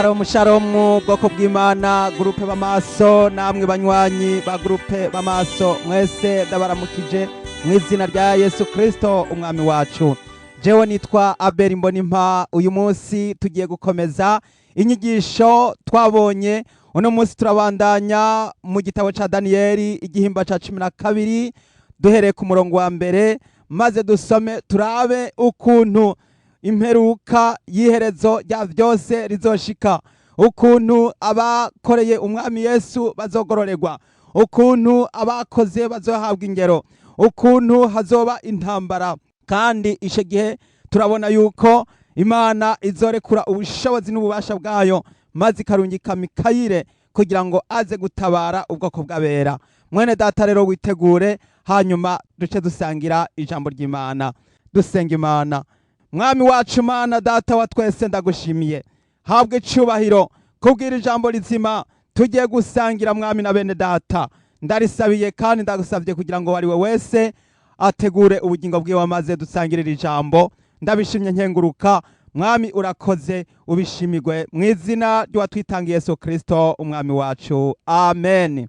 Shalom shalom, bwoko bw'Imana, groupe b'amaso, namwe banywanyi ba groupe b'amaso mwese, ndabaramukije mu izina rya Yesu Kristo umwami wacu. Jewe nitwa Abel Mbonimpa. Uyu munsi tugiye gukomeza inyigisho twabonye. Uno munsi turabandanya mu gitabo ca Daniyeli, igihimba ca 12, duhereye ku murongo wa mbere, maze dusome turabe ukuntu imperuka y'iherezo rya byose rizoshika, ukuntu abakoreye umwami Yesu bazogororerwa, ukuntu abakoze bazohabwa ingero, ukuntu hazoba intambara. Kandi icyo gihe turabona yuko Imana izorekura ubushobozi n'ububasha bwayo, maze ikarungika Mikayire kugira ngo aze gutabara ubwoko bw'abera. Mwene data, rero witegure, hanyuma duce dusangira ijambo ry'Imana. Dusenga Imana. Mwami wacu, Mana Data wa twese, ndagushimiye, habwe icubahiro kubwira ijambo rizima tugiye gusangira. Mwami, na bene data ndarisabiye kandi ndagusabye kugira ngo wari we wese ategure ubugingo bwiwe, maze dusangirire ijambo. Ndabishimye nkenguruka. Mwami, urakoze, ubishimirwe mu izina ry'uwatwitangiye Yesu Kristo umwami wacu, amen.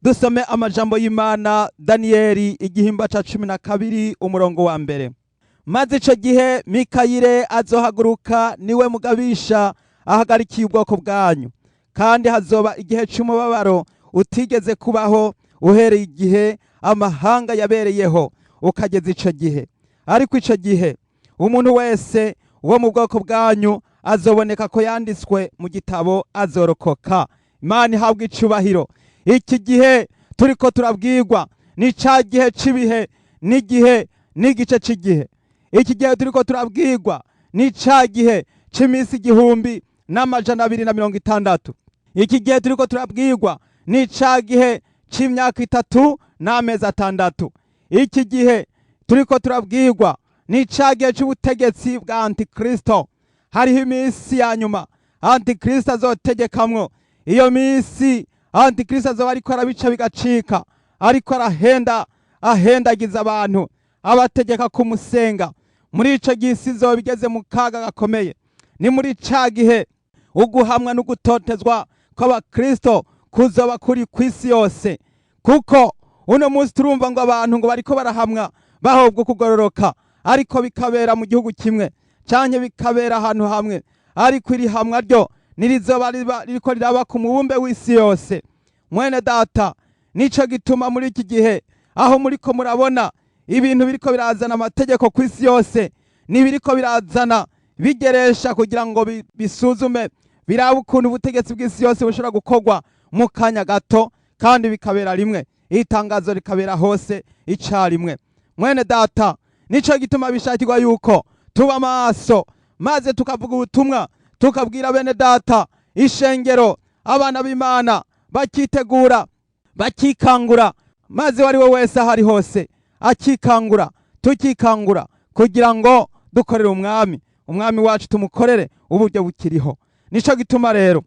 Dusome amajambo y'Imana, Daniyeli igihimba ca 12, umurongo wa mbere. Maze ico gihe Mikayire azohaguruka, niwe mugabisha ahagarikiye ubwoko bwanyu, kandi hazoba igihe c'umubabaro utigeze kubaho uhereye igihe amahanga yabereyeho ukageza ico gihe. Ariko ico gihe umuntu wese wo mu bwoko bwanyu azoboneka ko yanditswe mu gitabo azorokoka. Imana ihabwa icubahiro. Iki gihe turiko turabwirwa ni ca gihe c'ibihe n'igihe n'igice c'igihe. Iki gihe turiko turabwirwa ni ca gihe c'iminsi 1260. Iki gihe turiko turabwirwa ni ca gihe c'imyaka 3 n'amezi 6. Iki gihe turiko turabwirwa ni ca gihe c'ubutegetsi bwa Antikristo. Hariho iminsi ya nyuma Antikristo azotegekamwo. Iyo minsi Antikristo azoba ariko arabica bigacika, ariko arahenda, ahendagiza abantu, abategeka kumusenga. Muri ico gihe isi izoba igeze mu kaga gakomeye. Ni muri ca gihe uguhamwa no gutotezwa kw'abakristo kuzoba kuri kw'isi yose, kuko uno munsi turumva ngo abantu ngo bariko barahamwa bahobwa kugororoka, ariko bikabera mu gihugu kimwe canke bikabera ahantu hamwe, ariko iri hamwa ryo nirizoba ririko riraba ku mubumbe w'isi yose. Mwene data, nico gituma muri iki gihe aho muriko murabona ibintu biriko birazana amategeko ku isi yose, n'ibiriko birazana bigeresha kugira ngo bisuzume, birabe ukuntu ubutegetsi bw'isi yose bushobora gukorwa mu kanya gato, kandi bikabera rimwe, itangazo rikabera hose icarimwe. Mwene data, nico gituma bishakirwa yuko tuba maso, maze tukavuga ubutumwa, tukabwira bene data, ishengero, abana b'Imana bakitegura, bakikangura, maze uwo ari we wese aho ari hose akikangura, tukikangura kugira ngo dukorere umwami, umwami wacu tumukorere uburyo bukiriho. Nico gituma rero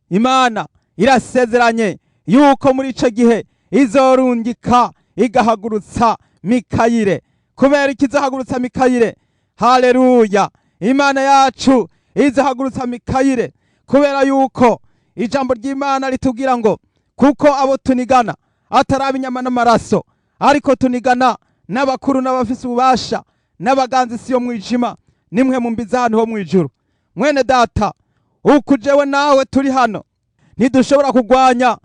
Imana irasezeranye yuko muri ico gihe izorungika, igahagurutsa Mikayire. Kubera iki izohagurutsa Mikayire? Haleluya! Imana yacu izohagurutsa Mikayire kubera yuko ijambo ry'Imana ritubwira ngo kuko abo tunigana atari inyama n'amaraso, ariko tunigana n'abakuru n'abafise ububasha n'abaganza isi yo mwijima nimwe mu mbizi ahantu ho mwijuru. Mwene data, uku jewe nawe turi hano ntidushobora kugwanya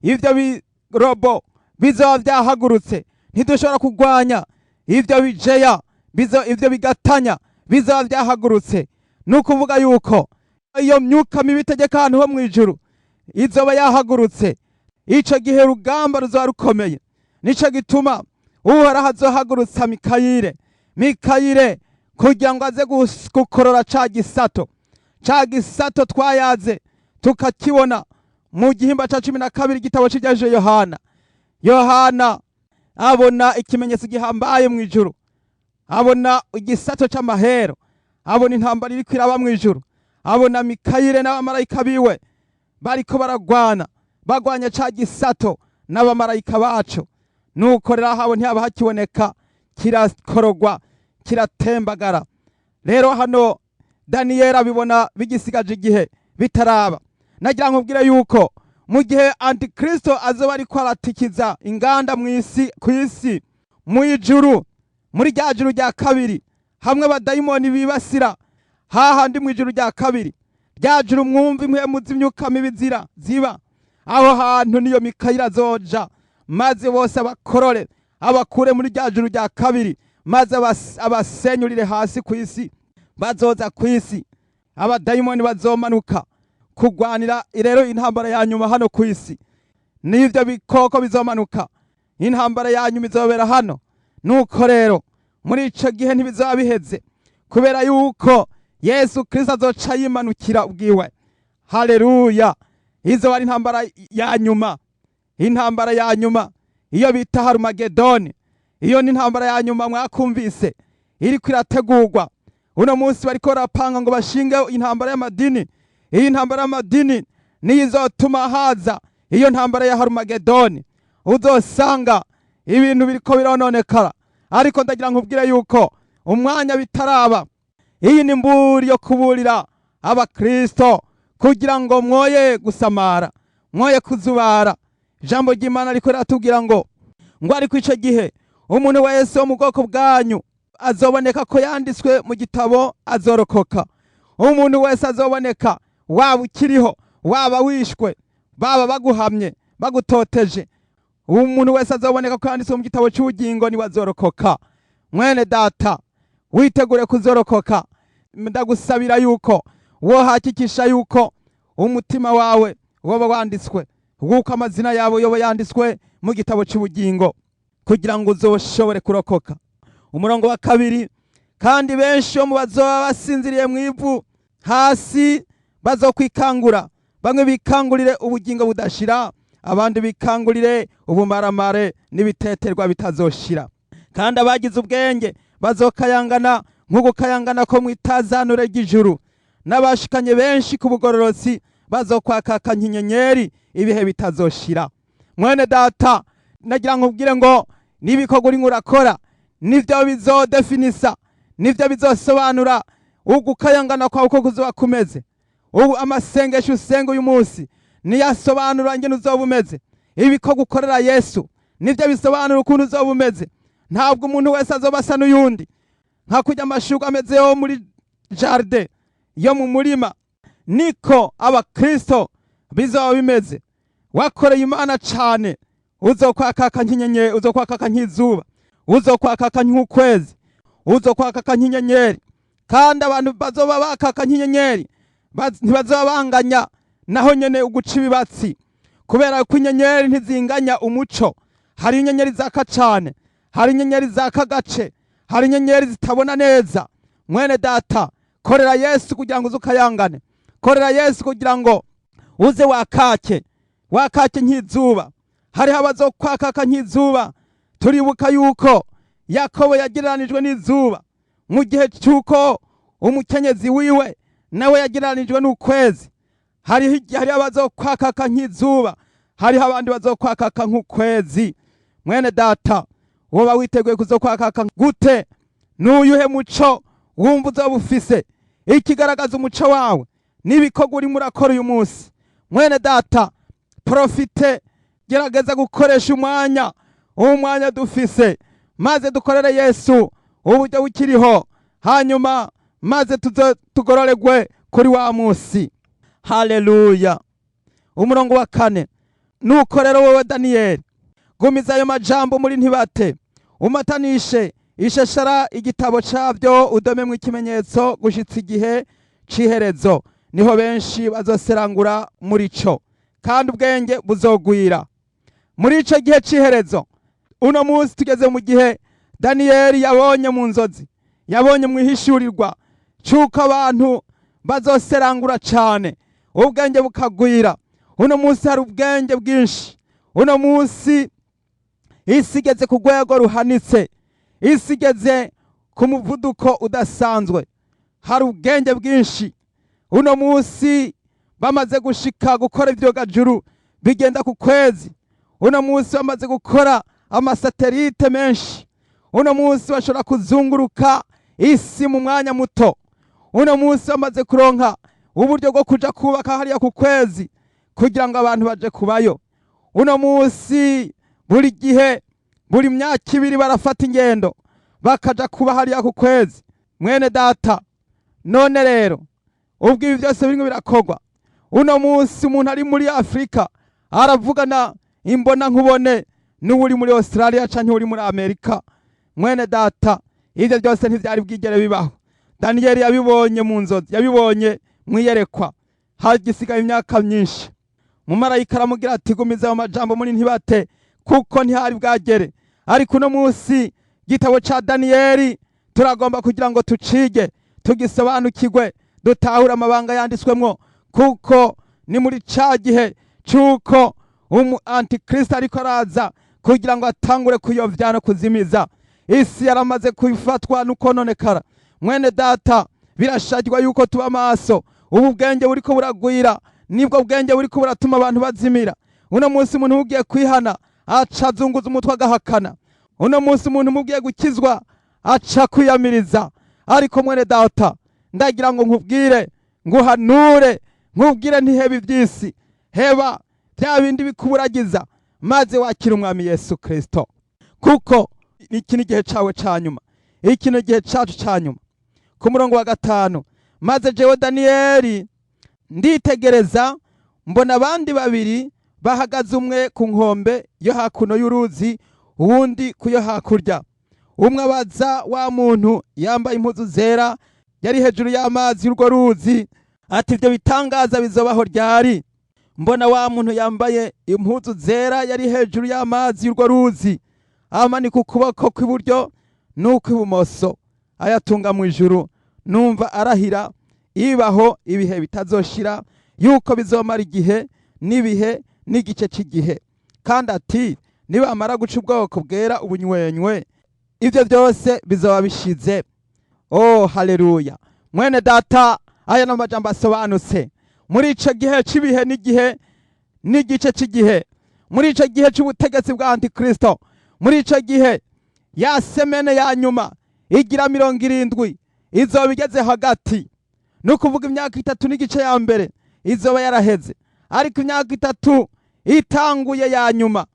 ivyo birobo bizoba vyahagurutse, ntidushobora kugwanya ivyo bijeya bizo, ivyo bigatanya bizoba vyahagurutse. Ni ukuvuga yuko iyo myuka mibi itegeka ahantu ho mwijuru izoba yahagurutse. Ico gihe urugamba ruzoba rukomeye. Nico gituma Uhoraho azohagurutsa Mikayire, Mikayire kugira ngo aze gukorora ca gisato, ca gisato twayaze tukakibona mu gihimba ca 12, igitabo c'Ibyahishuwe Yohana. Yohana abona ikimenyetso gihambaye mu ijuru, abona igisato c'amahero, abona intambara iriko iraba mu ijuru, abona Mikayire n'abamarayika biwe bariko baragwana, bagwanya ca gisato n'abamarayika baco. Nuko rero aho ntihaba hakiboneka, kirakorogwa, kiratembagara. Rero hano Daniyeli abibona bigisigaje igihe. Bitaraba, nagira nkubwire yuko mu gihe Antikristo azoba ariko aratikiza inganda mu isi, ku isi, mu ijuru, muri rya juru rya kabiri, hamwe abadayimoni bibasira hahandi mu ijuru rya kabiri, rya juru mwumva impwemu z'imyuka mibi zira ziba aho hantu, niyo Mikayeli azoja maze bose abakorore, abakure muri rya juru rya kabiri, maze abasenyurire hasi ku isi. Bazoza ku isi, abadayimoni bazomanuka kugwanira rero intambara ya nyuma hano ku isi. N'ivyo bikoko bizomanuka, intambara ya nyuma izobera hano. Nuko rero muri ico gihe ntibizoba biheze, kubera yuko Yesu Kristo azoca yimanukira ubwiwe. Haleluya! Izoba ari intambara ya nyuma, intambara ya nyuma iyo bita Harumagedoni. Iyo ni intambara ya nyuma mwakumvise iriko irategurwa uno munsi. Bariko barapanga ngo bashinge intambara y'amadini. Iyi ntambara y'amadini niyo izotuma haza iyo ntambara ya Harumagedoni. Uzosanga ibintu biriko birononekara, ariko ndagira nkubwire yuko umwanya bitaraba, iyi ni mburi yo kuburira Abakristo kugira ngo mwoye gusamara, mwoye kuzubara. Ijambo ry'Imana riko riratubwira ngo ariko ico gihe umuntu wese wo mu bwoko bwanyu azoboneka ko yanditswe mu gitabo azorokoka. Umuntu wese azoboneka, waba ukiriho, waba wishwe, baba baguhamye, bagutoteje, umuntu wese azoboneka ko yanditswe mu gitabo cy'ubugingo niwe azorokoka. Mwene data, witegure kuzorokoka. Ndagusabira yuko wohakikisha yuko umutima wawe woba wanditswe, wuko amazina yawe yoba yanditswe mu gitabo cy'ubugingo, kugira ngo uzoshobore kurokoka. Umurongo wa 2: kandi benshi bo mu bazoba basinziriye mu ivu hasi bazokwikangura, bamwe bikangurire ubugingo budashira, abandi bikangurire ubumaramare n'ibiteterwa bitazoshira. Kandi abagize ubwenge bazokayangana nk'ugukayangana ko mu itazanure ry'ijuru, n'abashikanye benshi ku bugororotsi bazokwakaka nk'inyenyeri ibihe bitazoshira. Mwene data, nagira nkubwire ngo n'ibikorwa urimo urakora nivyo bizodefinisa, nivyo bizosobanura ugukayangana kwawe uko kuzoba kumeze. Ubu amasengesho usenga uyu munsi niyasobanura ingene uzoba umeze. Ibikorwa ukorera Yesu nivyo bisobanura ukuntu uzoba umeze. Ntabwo umuntu wese azoba asa n'uyundi. Nka kurya amashurwe ameze yo muri jardin, yo mu murima, niko Abakristo bizoba bimeze. Wakoreye Imana cane, uzokwakaka nk'inyenyeri, uzokwakaka nk'izuba, uzokwakaka nk'ukwezi, uzokwakaka nk'inyenyeri. Kandi abantu bazoba bakaka nk'inyenyeri ntibazoba banganya naho nyene uguca ibibatsi, kubera ko inyenyeri ntizinganya umuco. Hari inyenyeri zaka cane, hari inyenyeri zaka gace, hari inyenyeri zitabona neza. Mwene data, korera Yesu kugira ngo uze ukayangane. Korera Yesu kugira ngo uze wakake, wakake nk'izuba. Hariho abazokwakaka nk'izuba. Turibuka yuko Yakobo yagereranijwe n'izuba, mu gihe cy'uko umukenyezi wiwe nawe yagereranijwe n'ukwezi. Hariho abazokwakaka nk'izuba, hariho abandi bazokwakaka nk'ukwezi. Mwene data, woba witeguye kuzokwakaka gute? N'uyuhe muco wumva uzoba ufise? Ikigaragaza umuco wawe n'ibikorwa urimo urakora uyu munsi. Mwene data, profite, gerageza gukoresha umwanya, uwo mwanya dufise, maze dukorere Yesu uburyo bukiriho, hanyuma maze tuze tugororegwe kuri wa munsi. Haleluya! Umurongo wa 4: nuko rero wowe Daniyeli, gumiza ayo majambo muri ntibate, umatanishe ishashara igitabo cabyo, udomemwo ikimenyetso gushitsa igihe c'iherezo. Niho benshi bazoserangura muri co, kandi ubwenge buzogwira muri ico gihe c'iherezo. Uno munsi tugeze mu gihe Daniyeli yabonye mu nzozi, yabonye mu ihishurirwa, c'uko abantu bazoserangura cane, ubwenge bukagwira. Uno munsi hari ubwenge bwinshi. Uno munsi isi igeze ku rwego ruhanitse, isi igeze ku muvuduko udasanzwe, hari ubwenge bwinshi. Uno munsi bamaze gushika gukora ivyogajuru bigenda ku kwezi. Uno munsi bamaze gukora amasatelite menshi. Uno munsi bashobora kuzunguruka isi mu mwanya muto. Uno munsi bamaze kuronka Uburyo bwo kuja kubaka hariya ku kwezi kugira ngo abantu baje kubayo. Uno munsi buri gihe, buri myaka 2 barafata ingendo bakaja kuba hariya ku kwezi. Mwene data, none rero ubwo ibi byose birimo birakogwa, uno munsi umuntu ari muri Afrika aravugana imbona nkubone n'uri muri Australia canke uri muri Amerika. Mwene data, ivyo byose ntivyari bwigere bibaho. Daniyeli yabibonye mu nzozi, yabibonye mwiyerekwa, hagisigaye imyaka myinshi. Umumarayika aramubwira ati: "Gumiza ayo majambo muri ntibate, kuko ntihari bwagere." Ariko uno munsi igitabo ca Daniyeli turagomba kugira ngo tucige, tugisobanukirwe, dutahure amabanga yanditswemwo, kuko ni muri ca gihe c'uko umu antikristo ariko araza kugira ngo atangure kuyovya no kuzimiza. Isi yaramaze kufatwa n'ukononekara. Mwene data, birashakirwa yuko tuba maso. Ubu bwenge buriko buragwira, nibwo bwenge buriko buratuma abantu bazimira. Uno munsi umuntu ugiye kwihana aca azunguza umutwe agahakana. Uno munsi umuntu umugiye gukizwa aca kwiyamiriza. Ariko mwene data, ndagira ngo nkubwire, nguhanure, nkubwire: ntiheba iby'isi, heba bya bindi bikuburagiza, maze wakira umwami Yesu Kristo, kuko iki ni igihe cawe ca nyuma, iki ni igihe cacu ca nyuma. Ku murongo wa 5: "Maze jewe Daniyeli nditegereza, mbona abandi babiri bahagaze, umwe ku nkombe yo hakuno y'uruzi, uwundi ku yo hakurya. Umwe abaza wa muntu yambaye impuzu zera yari hejuru y'amazi y'urwo ruzi ati: 'Ibyo bitangaza bizobaho ryari?' Mbona wa muntu yambaye impuzu zera yari hejuru y'amazi y'urwo ruzi amanika ukuboko kw'iburyo n'ukw'ibumoso, ayatunga mu ijuru. Numva arahira ibaho ibihe bitazoshira yuko bizomara igihe n'ibihe n'igice cy'igihe, kandi ati: 'Nibamara guca ubwoko bwera ubunywenywe, ibyo byose bizoba bishize.'" Oh, haleluya! Mwene data, aya ni amajambo asobanutse. Muri ico gihe c'ibihe n'igihe n'igice cy'igihe, muri ico gihe c'ubutegetsi bwa antikristo, muri ico gihe ya semaine ya nyuma igira 70 izoba igeze hagati. Ni ukuvuga imyaka 3 n'igice ya mbere izoba yaraheze, ariko imyaka 3 itanguye ya nyuma,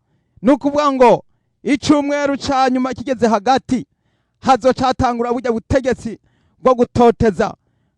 ni ukuvuga ngo icumweru ca nyuma kigeze hagati, hazocatangura burya butegetsi bwo gutoteza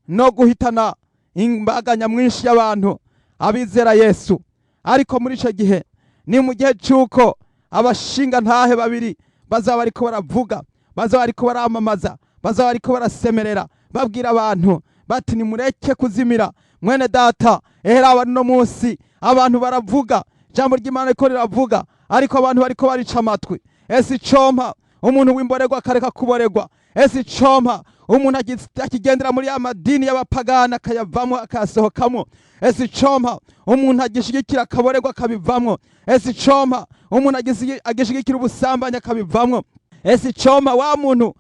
no guhitana imbaga nyamwinshi y'abantu abizera Yesu. Ariko muri ico gihe ni mu gihe c'uko abashinga ntahe babiri bazaba bariko baravuga, bazaba bariko baramamaza, bazaba bariko barasemerera, babwira abantu bati: "Nimureke kuzimira." Mwene data, ehera abantu no munsi abantu baravuga ijambo ry'Imana riko riravuga, ariko abantu bariko barica amatwi. Ese icompa umuntu w'imborerwa akareka kuborerwa? Ese icompa umuntu akigendera muri ya madini y'abapagani akayavamo, akayasohokamo? Ese icompa umuntu agishigikira akaborerwa akabivamwo? Ese icompa umuntu agishigikira ubusambanyi akabivamwo? Ese icompa wa muntu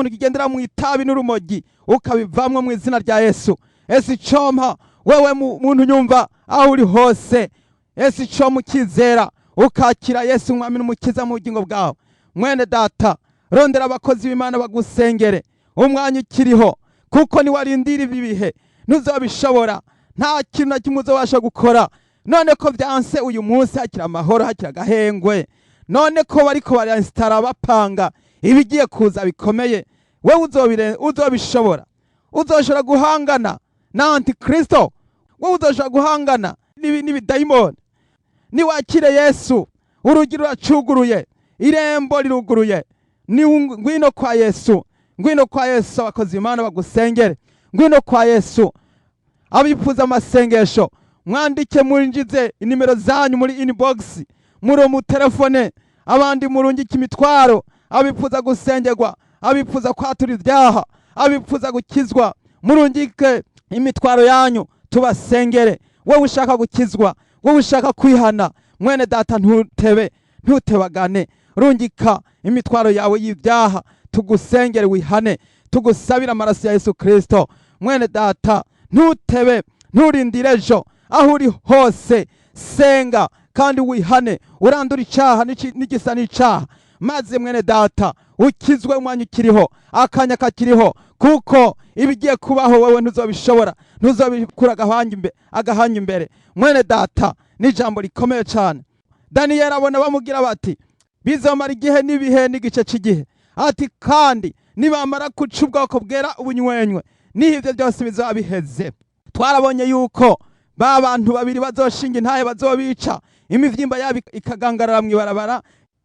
ukigendera mu itabi n'urumogi ukabivamwo mu izina rya Yesu? Ese icompa wewe muntu nyumva aho uri hose, ese icompa ukizera ukakira Yesu umwami n'umukiza mu bugingo bwawe? Mwene data, rondera abakozi b'Imana bagusengere umwanya ukiriho, kuko niwarindira ibi bihe ntuzobishobora. Nta kintu na kimwe uzobasha gukora. None ko byanse uyu munsi hakiri amahoro, hakiri agahengwe, none ko bariko baransitara bapanga ibigiye kuza bikomeye, wewe uzobishobora? Uzoshobora guhangana na antikristo? Wowe uzoshobora guhangana n'ibidayimoni? Niwakire Yesu, urugi ruracuguruye, irembo riruguruye. Ni ngwino kwa Yesu, ngwino kwa Yesu, abakozi Imana bagusengere. Ngwino kwa Yesu. Abifuza amasengesho mwandike, mwinjize inimero zanyu muri inbox, muri mu telefone, abandi murungike imitwaro. Abifuza gusengerwa, abifuza kwatura ibyaha, abifuza gukizwa, murungike imitwaro yanyu tubasengere. Wowe ushaka gukizwa, wowe ushaka kwihana, mwene data, ntutebe, ntutebagane. Rungika imitwaro yawe y'ibyaha tugusengere, wihane, tugusabire amaraso ya Yesu Kristo. Mwene data, ntutebe, nturindire ejo. Aho uri hose senga kandi wihane, urandura icyaha n'igisa n'icaha, maze mwene data ukizwe umwanya ukiriho, akanya kakiriho, kuko Ibigiye kubaho wowe ntuzobishobora, ntuzobikura agahanga imbere. Mwene data, ni ijambo rikomeye cyane. Daniyeli abona bamubwira bati bizomara igihe n'ibihe n'igice cy'igihe, ati kandi nibamara guca ubwoko bwera ubunywenywe, niho ibyo byose bizaba biheze. Twarabonye yuko ba bantu babiri bazoshinga intahe bazobica, imivyimba yabo ikagangarara mu ibarabara,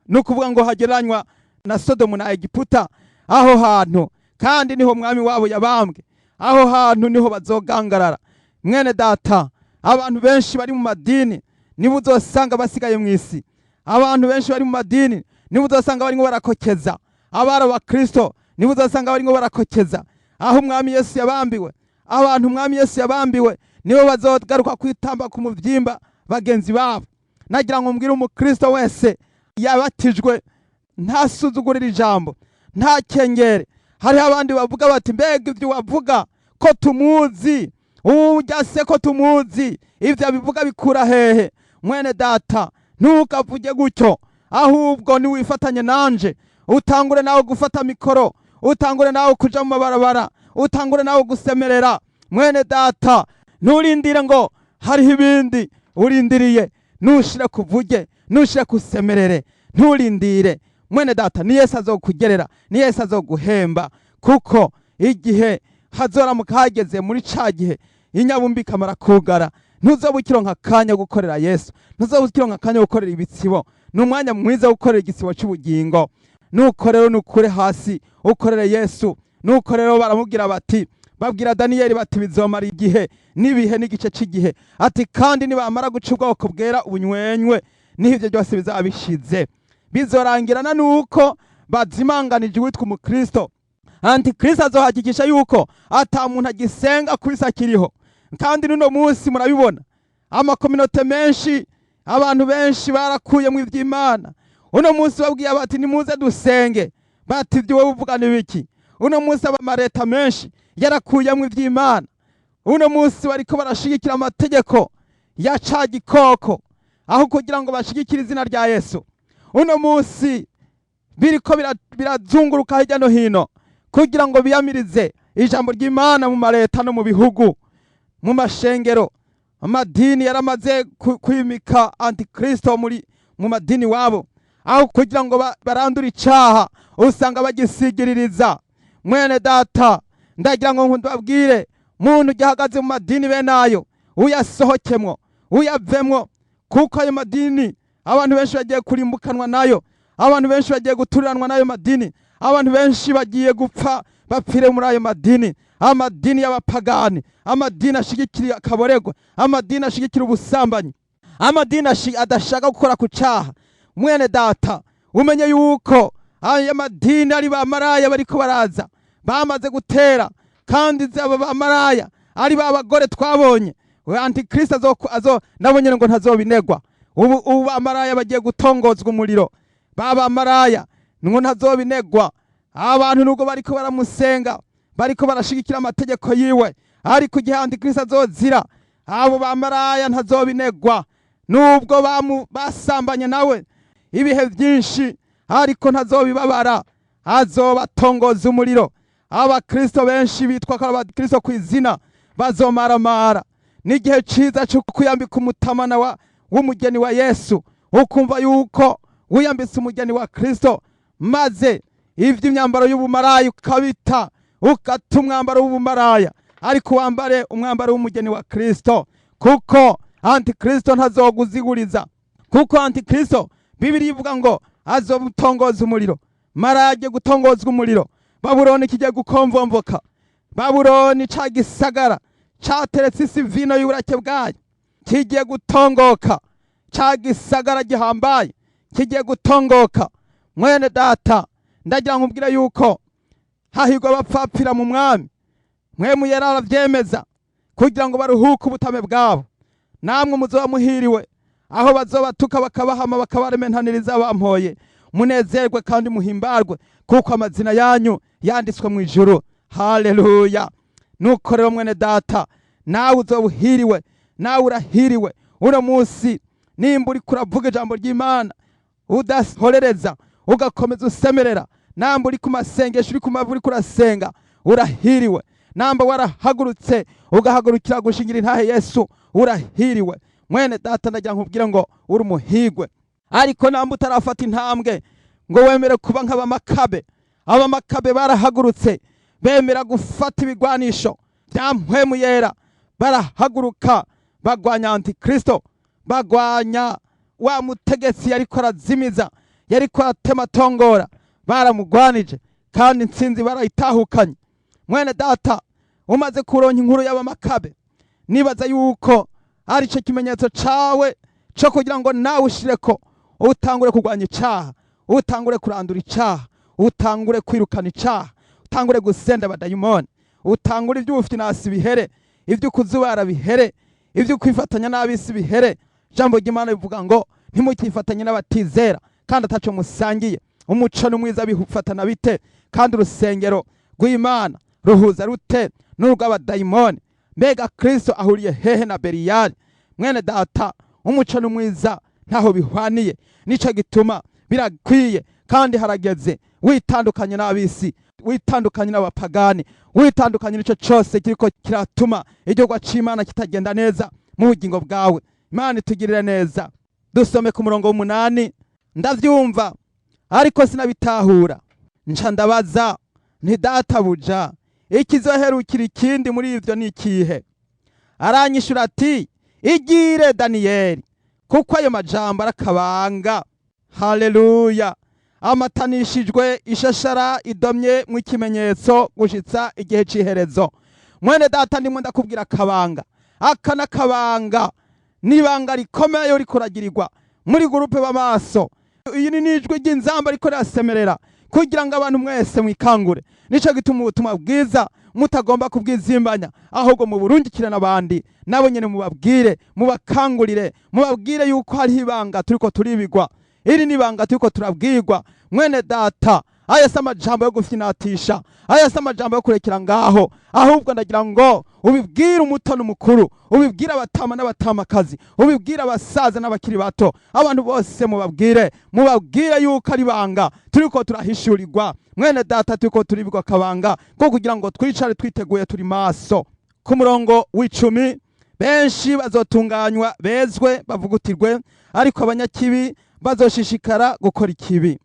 ni ukuvuga ngo hagereranywa na Sodomu na Egiputa. Aho hantu kandi niho mwami wabo yabambwe, aho hantu niho bazogangarara. Mwene data, abantu benshi bari mu madini nibo uzosanga basigaye mu isi. Abantu benshi bari mu madini nibo uzosanga barimo barakokeza. Abari abakristo nibo uzosanga barimo barakokeza aho umwami Yesu yabambiwe. Abantu umwami Yesu yabambiwe nibo bazogaruka kwitamba ku muvyimba bagenzi babo. Nagira ngo mbwire umukristo wese yabatijwe, ntasuzugurira ijambo, nta kengere. Hariho abandi bavuga bati mbega ibyo wavuga ko tumuzi, ujya se ko tumuzi, ibyo abivuga bikura hehe? Mwene data, ntukavuge gutyo, ahubwo niwifatanye nanje, utangure nawe gufata mikoro, utangure nawe kuja mu mabarabara, utangure nawe gusemerera. Mwene data, nturindire ngo hariho ibindi urindiriye, nushire kuvuge, nushire kusemerere, nturindire. Mwene data, ni Yesu azokugerera, ni Yesu azoguhemba, kuko igihe hazoramuka hageze muri ca gihe inyabumbi ikamara kugara, ntuzoba ukironka akanya gukorera Yesu, ntuzoba ukironka akanya gukorera ibitsibo. Ni umwanya mwiza wo gukorera igitsibo cy'ubugingo. Nuko rero nukure hasi ukorere Yesu. Nuko rero baramubwira bati, babwira Daniyeli bati bizomara igihe n'ibihe n'igice cy'igihe, ati kandi nibamara guca ubwoko bwera ubunywenywe, niho ibyo byose bizaba bishize. Bizorangirana nuko bazimanganije uwitwa umukristo. Antikristo azohakikisha yuko ata muntu agisenga ku isi akiriho. Kandi n'uno munsi murabibona, amakominote menshi, abantu benshi barakuye mu iby'Imana. Uno munsi babwiye bati nimuze dusenge, bati ibyo wowe uvuga ni biki? Uno munsi amareta menshi yarakuyemo iby'Imana. Uno munsi bariko barashigikira amategeko ya ca gikoko aho kugira ngo bashigikire izina rya Yesu. Uno munsi biriko birazunguruka hirya no hino kugira ngo biyamirize ijambo ry'Imana mu mareta no mu bihugu, mu mashengero. Amadini yaramaze kwimika antikristo muri mu madini wabo, aho kugira ngo barandure icaha usanga bagisigiririza. Mwene data, ndagira ngo ndababwire, muntu ugihagaze mu madini bene ayo, uyasohokemwo, uyavemwo, kuko ayo madini abantu benshi bagiye kurimbukanwa nayo, abantu benshi bagiye guturiranwa n'ayo madini, abantu benshi bagiye gupfa bapfire muri ayo madini. Amadini y'abapagani, amadini ashigikira akaboregwa, amadini ashigikira ubusambanyi, amadini adashaka gukora ku caha. Mwene data, umenye yuko aya madini ari ba maraya bariko baraza, bamaze gutera, kandi aba bamaraya ari ba bagore twabonye. Antikristo azo nabo nyene ngo ntazobinegwa. Ubu bamaraya bagiye gutongozwa umuriro, ba bamaraya ngo ntazobinegwa. Abantu nubwo bariko baramusenga, bariko barashigikira amategeko yiwe, ariko igihe antikristo azozira, abo bamaraya ntazobinegwa, nubwo basambanye nawe ibihe byinshi, ariko ntazobibabara, azobatongoza umuriro. Abakristo benshi bitwa ko ari abakristo ku izina bazomaramara. N'igihe ciza cyo kwiyambika umutamana w'umugeni wa Yesu, ukumva yuko wiyambitse umugeni wa Kristo, maze ivy'imyambaro y'ubumaraya ukabita, ugata umwambaro w'ubumaraya, ariko wambare umwambaro w'umugeni wa Kristo, kuko antikristo ntazoguziguriza. Kuko antikristo, Bibiliya ivuga ngo azomutongoza umuriro. Maraya agiye gutongozwa umuriro. Babuloni kigiye gukomvomvoka. Babuloni ca gisagara cateretse isi vino y'uburake bwayo kigiye gutongoka. Ca gisagara gihambaye kigiye gutongoka. Mwene data, ndagira ngo nkubwire yuko hahirwa abapfapfira mu mwami. Mwe yari aravyemeza kugira ngo baruhuke ubutame bwabo. Namwe muzoba muhiriwe aho bazobatuka, bakabahama, bakabarementaniriza bampoye. Munezerwe kandi muhimbarwe, kuko amazina yanyu yanditswe mu ijuru. Haleluya! Nuko rero mwene data, nawe uzoba uhiriwe, nawe urahiriwe uno munsi nimba uriko uravuga ijambo ry'Imana udahorereza, ugakomeza usemerera, namba uri ku masengesho, uri ku mavi, uriko urasenga, urahiriwe. Namba warahagurutse ugahagurukira gushingira intahe Yesu, urahiriwe. Mwene data, ndagira nkubwire ngo uri umuhigwe. Ariko namba utarafata intambwe ngo wemere kuba nk'abamakabe, abamakabe barahagurutse bemera gufata ibigwanisho bya Mpwemu Yera, barahaguruka bagwanya antikristo, bagwanya wa mutegetsi yariko arazimiza, yariko aratema tongora. Baramugwanije kandi intsinzi barayitahukanye. Mwene data, umaze kuronka inkuru y'abamakabe, nibaza yuko ari cyo kimenyetso cawe co kugira ngo nawe ushireko, utangure kurwanya icaha, utangure kurandura icaha, utangure kwirukana icaha, utangure gusenda abadayimoni, utangure iby'ubufinasi bihere, ibyo kuzubara bihere, ibyo kwifatanya n'ab'isi bihere. Ijambo ry'Imana rivuga ngo ntimukifatanye n'abatizera kandi ataco musangiye. Umuco n'umwiza bifatana bite? Kandi urusengero rw'Imana ruhuza rute n'urw'abadayimoni? Mbega Kristo ahuriye hehe na Beriyari? Mwene data, umuco n'umwiza ntaho bihwaniye. Nico gituma birakwiye kandi harageze witandukanye n'ab'isi, witandukanye n'abapagani, witandukanye n'ico cose kiriko kiratuma igikorwa c'Imana kitagenda neza mu bugingo bwawe. Imana itugirire neza. Dusome ku murongo w'8. Ndavyumva ariko sinabitahura, nca ndabaza nti: "Databuja, ikizoherukira ikindi muri ivyo ni ikihe?" Aranyishura ati: "Igire, Daniyeli, kuko ayo majambo arakabanga." Haleluya! Amatanishijwe ishashara idomye mu ikimenyetso gushitsa igihe c'iherezo. Mwene data, ndimo ndakubwira akabanga. Aka n'akabanga, n'ibanga rikomeye uriko uragirirwa muri groupe b'amaso. Iyi ni nijwi ry'inzamba ariko rirasemerera kugira ngo abantu mwese mwikangure. Nico gituma ubutumwa bwiza mutagomba kubwizimbanya, ahubwo muburungikire n'abandi, nabo nyene mubabwire, mubakangurire, mubabwire yuko hariho ibanga turiko turibigwa. Iri ni ibanga turiko turabwirwa. Mwene data, aya si amajambo yo gufyinatisha, aya si amajambo yo kurekera ngaho, ahubwo ndagira ngo ubibwire umuto n'umukuru, ubibwire abatama n'abatamakazi, ubibwire abasaza n'abakiri bato, abantu bose mubabwire, mubabwire yuko ari ibanga turiko turahishurirwa. Mwene data, turiko turibigwa akabanga ko kugira ngo twicare twiteguye, turi maso. Ku murongo w'10: benshi bazotunganywa, bezwe, bavugutirwe, ariko abanyakibi bazoshishikara gukora ikibi,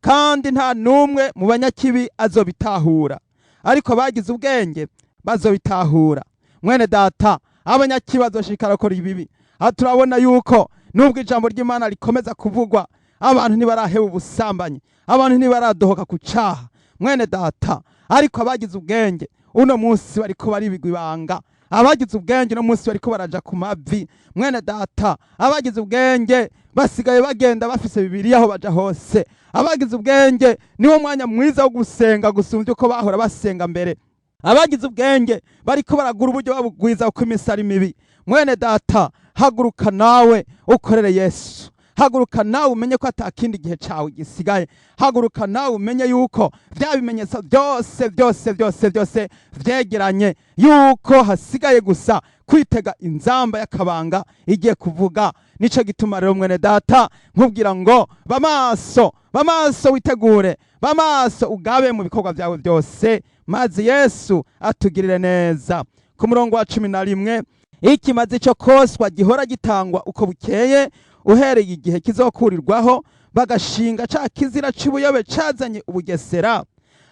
kandi nta n'umwe mu banyakibi azobitahura, ariko abagize ubwenge bazobitahura. Mwene data, abanyakibi bazoshishikara gukora ibibi. Aha turabona yuko nubwo ijambo ry'Imana rikomeza kuvugwa, abantu ntibaraheba ubusambanyi, abantu ntibaradohoka ku caha, mwene data. Ariko abagize ubwenge uno munsi bariko baribigwa ibanga. Abagize ubwenge uno munsi bariko baraja ku mavi. Mwene data, abagize ubwenge basigaye bagenda bafise Bibiliya aho baja hose. Abagize ubwenge niwo mwanya mwiza wo gusenga gusumbya uko bahora basenga mbere. Abagize ubwenge bariko baragura uburyo babugwiza kuko imisi ari mibi. Mwene data, haguruka nawe ukorere Yesu. Haguruka nawe umenye ko atakindi gihe cawe gisigaye. Haguruka nawe umenye yuko bya bimenyetso byose byose byose byose vyegeranye, yuko hasigaye gusa kwitega inzamba y'akabanga igiye kuvuga. Nico gituma rero, mwene data, nkubwira ngo bamaso, bamaso, witegure, bamaso, ugabe mu bikorwa byawe byose, maze Yesu atugirire neza. Ku murongo wa 11: ikimazi cyo koswa gihora gitangwa uko bukeye, uhereye igihe kizokurirwaho bagashinga ca kizira c'ubuyobe cazanye ubugesera,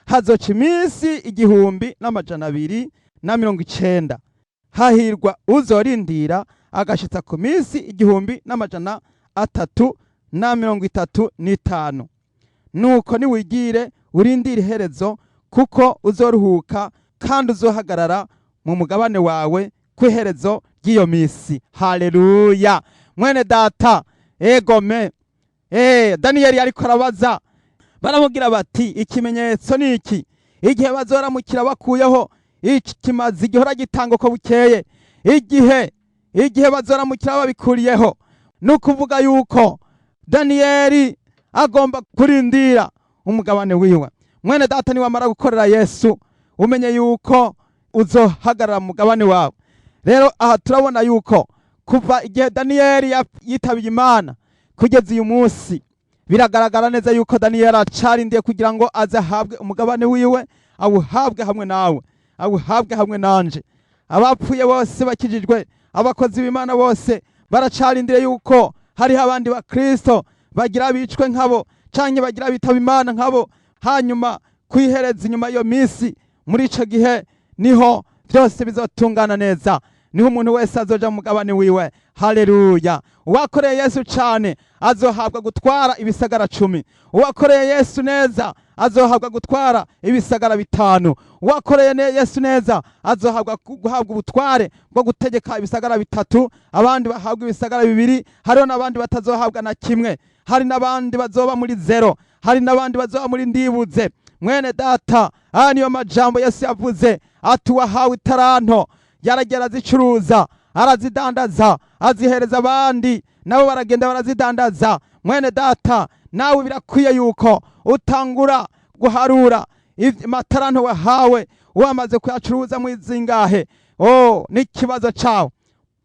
hazoca iminsi 1290. Hahirwa uzorindira agashitsa ku minsi 1335. Nuko niwigire urindire iherezo, kuko uzoruhuka kandi uzohagarara mu mugabane wawe ku iherezo ry'iyo misi. Haleluya! Mwene data, egome. Daniyeli ariko arabaza, baramubwira bati: "Ikimenyetso ni iki, igihe bazoramukira bakuyeho iki kimazi gihora gitanga uko bukeye, igihe bazoramukira babikuriyeho?" Ni ukuvuga yuko Daniyeli agomba kurindira umugabane wiwe. Mwene data, niwamara gukorera Yesu, umenye yuko uzohagarara mu mugabane wawe. Rero aha turabona yuko kuva igihe Daniyeli yitabiye Imana kugeza uyu munsi, biragaragara neza yuko Daniyeli acarindiye kugira ngo aze ahabwe umugabane wiwe, awuhabwe hamwe nawe. awuhabwe hamwe nanje. Abapfuye bose bakijijwe, abakozi b'Imana bose baracarindiriye yuko hariho abandi bakristo bagira bicwe nkabo canke bagira bitaba Imana nkabo, hanyuma kwihereza inyuma y'iyo minsi. Muri ico gihe niho byose bizotungana neza, niho umuntu wese azoja mu mugabane wiwe. Haleluya! Uwakoreye Yesu cane azohabwa gutwara ibisagara 10. Uwakoreye Yesu neza azohabwa gutwara ibisagara 5. Uwakoreye Yesu neza azohabwa guhabwa ubutware bwo gutegeka ibisagara 3, abandi bahabwa ibisagara 2. Hariho n'abandi batazohabwa na kimwe, hari n'abandi bazoba muri 0, hari n'abandi bazoba muri ndibuze. Mwene data, aya niyo majambo Yesu yavuze ati uwahawe itaranto yaragera azicuruza, arazidandaza, azihereza abandi, nabo baragenda barazidandaza. Mwene data, nawe birakwiye yuko utangura guharura amataranto wahawe, wamaze kuyacuruza mu zingahe? Oh, n'ikibazo cawe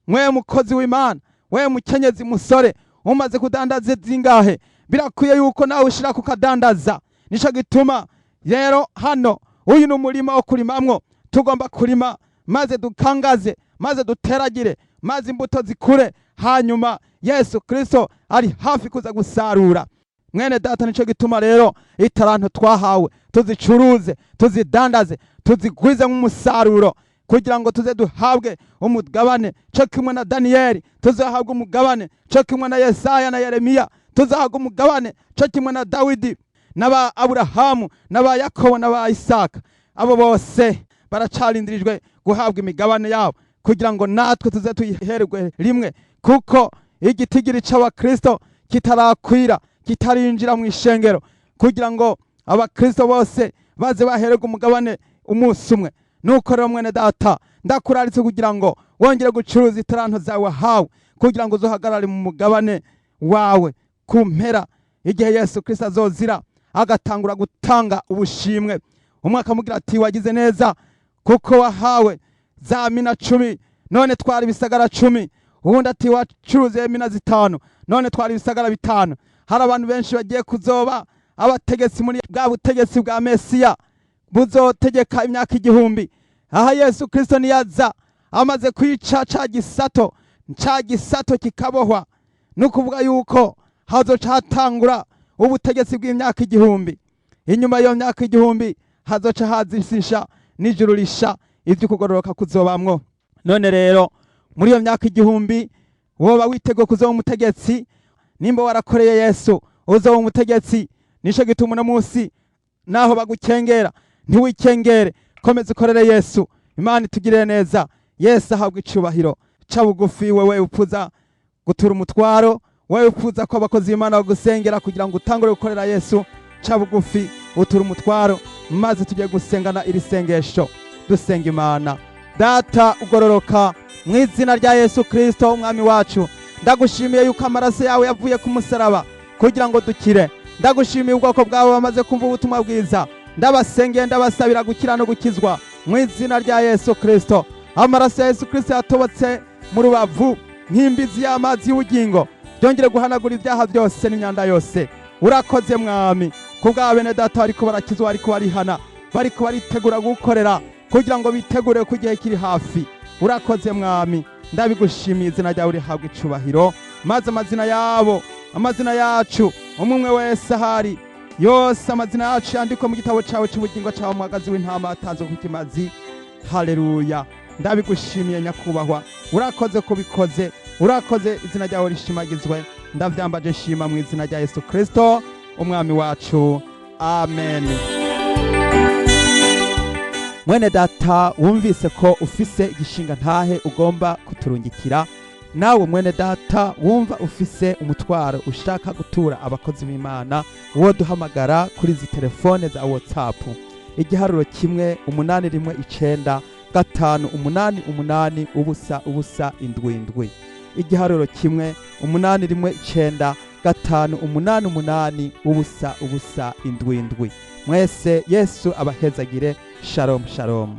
mwe mukozi w'Imana, we mukenyezi, musore, umaze kudandaza zingahe? Birakwiye yuko nawe ushira kukadandaza. Nico gituma rero hano uyu ni umurima wo kurimamwo. Tugomba kurima maze dukangaze, maze duteragire, maze imbuto zikure, hanyuma Yesu Kristo ari hafi kuza gusarura. Mwene data, nico gituma rero itaranto twahawe tuzicuruze, tuzidandaze, tuzigwize nk'umusaruro, kugira ngo tuze duhabwe umugabane co kimwe na Daniyeli, tuzahabwa umugabane co kimwe na Yesaya na Yeremiya, tuzahabwa umugabane co kimwe na Dawidi n'aba Aburahamu n'aba Yakobo n'aba Isaka. Abo bose baracarindirijwe guhabwa imigabane yabo, kugira ngo natwe tuze tuyiherwe rimwe, kuko igitigiri c'abakristo kitarakwira, kitarinjira mu ishengero, kugira ngo abakristo bose baze bahererwe umugabane umunsi umwe. Nuko rero mwene data, ndakuraritse kugira ngo wongere gucuruza itaranto zawe wahawe, kugira ngo uzohagarare mu mugabane wawe ku mpera, igihe Yesu Kristo azozira agatangura gutanga ubushimwe. Umwe akamubwira ati wagize neza kuko wahawe za mina 10, none twara ibisagara 10. Uwundi ati wacuruze mina 5, none twara ibisagara 5. Hari abantu benshi bagiye kuzoba abategetsi muri bwa butegetsi bwa Mesiya buzotegeka imyaka 1000. Aha Yesu Kristo niyaza amaze kwica ca gisato, ca gisato kikabohwa, ni ukuvuga yuko hazoca hatangura ubutegetsi bw'imyaka 1000. Inyuma y'iyo myaka 1000 hazoca hazishisha n'ijuru risha, ivyo kugororoka kuzobamwo. None rero muri iyo myaka 1000 woba witeguye kuzoba umutegetsi? Nimba warakoreye Yesu uzoba umutegetsi. Nico gituma uno munsi naho bagukengera, ntiwikengere, komeza ukorere Yesu. Imana itugirire neza, Yesu ahabwa icubahiro. Ca bugufi wewe upfuza gutura umutwaro, wewe upfuza ko abakozi b'Imana bagusengera kugira ngo utangure gukorera Yesu. Ca bugufi utura umutwaro, maze tugiye gusengana iri sengesho, dusenga Imana. Data ugororoka, mu izina rya Yesu Kristo umwami wacu, ndagushimiye yuko amaraso yawe yavuye ku musaraba kugira ngo dukire. Ndagushimiye ubwoko bwawe bamaze kumva ubutumwa bwiza. Ndabasengeye, ndabasabira gukira no gukizwa mu izina rya Yesu Kristo. Amaraso ya Yesu Kristo yatobotse mu rubavu nk'imbizi y'amazi y'ubugingo byongere guhanagura ibyaha byose n'imyanda yose. Urakoze Mwami kubwa bene data bariko barakizwa, bariko barihana, bariko baritegura gukorera kugira ngo bitegure ku gihe kiri hafi. Urakoze Mwami, ndabigushimiye, izina ryawe rihabwa icubahiro. Maze amazina yabo, amazina yacu, umwe umwe wese ahari yose, amazina yacu yandikwe mu gitabo cawe c'ubugingo cawe umuhagazi w'intama atanzwe ku kimazi. Haleluya! Ndabigushimiye nyakubahwa, urakoze kubikoze, urakoze, izina ryawe rishimagizwe. Ndavyambaje shima mu izina rya Yesu Kristo umwami wacu, amen. Mwene data, wumvise ko ufise igishinga ntahe ugomba kuturungikira. Nawe mwene data wumva ufise umutwaro ushaka gutura abakozi b'Imana, wo duhamagara kuri izi telefone za WhatsApp: igiharuro 1 8 1 9 5 8 8 0 0 7 7, igiharuro 1 8 1 9 5 8 8 0 0 7 7. Mwese Yesu abahezagire. Shalom, shalom.